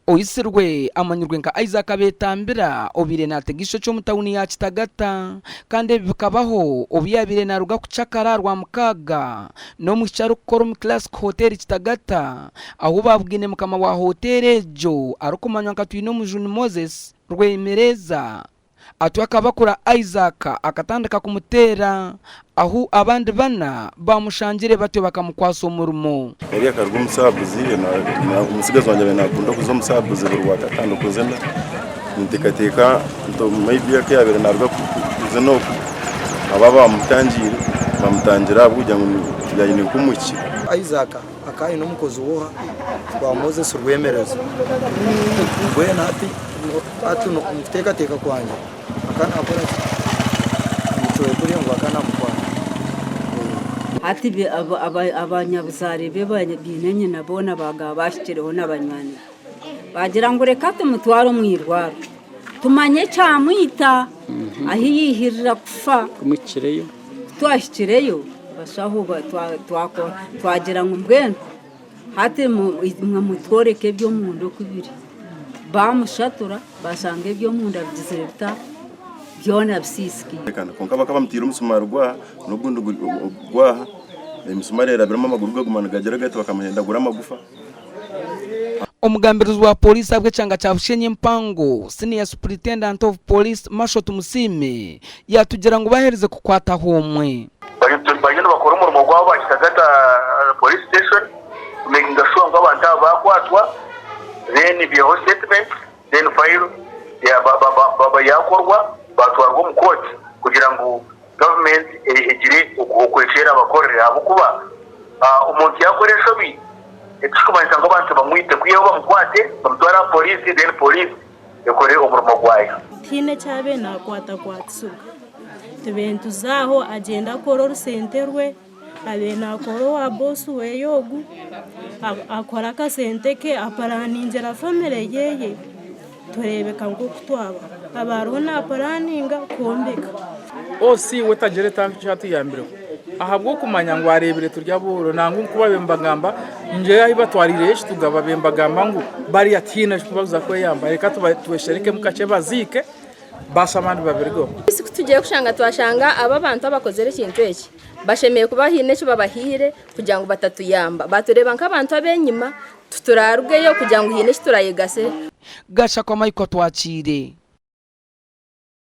Oitsirwe amanyirwe nka Isaac Betambira obaire naatega eishokye omu tauni ya Kitagata kandi ebi bikabaho obu yaabaire naaruga kucakara aha Rwamukaaga n'omwishiki arikukora omu Classic Hotel Kitagata ahu baabugaine mukama wa hoteeri egyo arikumanywa nka Twinomujuni Moses Rwemereza. Atyo akabakura Isaac akatandika kumuteera, ahu abandi bana baamushangire batyo bakamukwatsa omurimo. Eri akaruga omu saabuzi, omutsigazi wangye abaire nakunda kuza omu saabuzi buri rwakataano kuzina, ninteekateeka nti maybe ku yaabaire naaruga kuzina okwo, abo abaamutangiire baamutangira ahabw'okugira ngu yaaba aine nk'omwishiki. Isaac akaba aine omukozi we oha wa Moses Rwemereza. Mbwenu hati hati omu kuteekateeka kwangye akaba naakora ki? Omucwe kuriya ngu akaba naamukwata. Hati abanyabuzaare be baine nyina boona baagaba baahikireho na banywani be. Baagira ngu reka tumutware omu irwariro tumanye ekyamwita ahu yaihirira kufa. Ku twahikireyo abashaho twagira ngu mbwenu hati imwe mutworeke eby'omunda oku biri. Baamushatura baashanga eby'omunda bigizire bita? Byona bisiisikaire. Kwonka bakaba bamutaire omusumaari gwaha n'ogundi gwaha, emisumaari erabiremu amaguru gaguma nigagira gati bakamuhendagura amagufa. Omugambirizi wa Pooriisi ahabw'ekyanga kya Bushenyi empango, Senior Superintendent of Police Marshal Tumusiime yatugira ngu baherize kukwataho omwe. Bariyo nibakora omurimo gwabo ba Kitagata Police Station kumekinga sure ngu abantu aba bakwatwa then baihaho statement then file yakorwa batwarwa omu court kugira ngu government egire oku erabakorere ahabw'okuba omuntu yakora enshobi Tikirikumanyisa ngu abantu bamwite, kwihaho bamukwate bamutware aha poriisi then poriisi ekore omurimo gwayo. Tihaine eki abaire naakwatakwatisibwa. Tubaire nituza aho agyenda akora orusente rwe, abaire naakora owa boosi we ogu, akora akasente ke apuraningira famire ye, tureebeka nk'oku twabaho. Aba ariho naapuraninga kwombeka. OC we tagira eki atuyambireho ahabw'okumanya ngu areebire turi abooro nangwa nku babaire nibagamba ngu ahu batwariireyo ekituga babaire nibagamba ngu bariya tihaine eki barikuza kweyamba reka twesherekemu kakye baziike baasi abandi babirugeho. Ku tugiire kushanga twashanga abo abantu abakozire ekintu eki bashemereire kuba haine eki babahaire kugira ngu batatuyamba batureeba nk'abantu ab'enyima titurarugeyo kugira ngu haine eki turayegase. Gashakwa Michael Twakiire.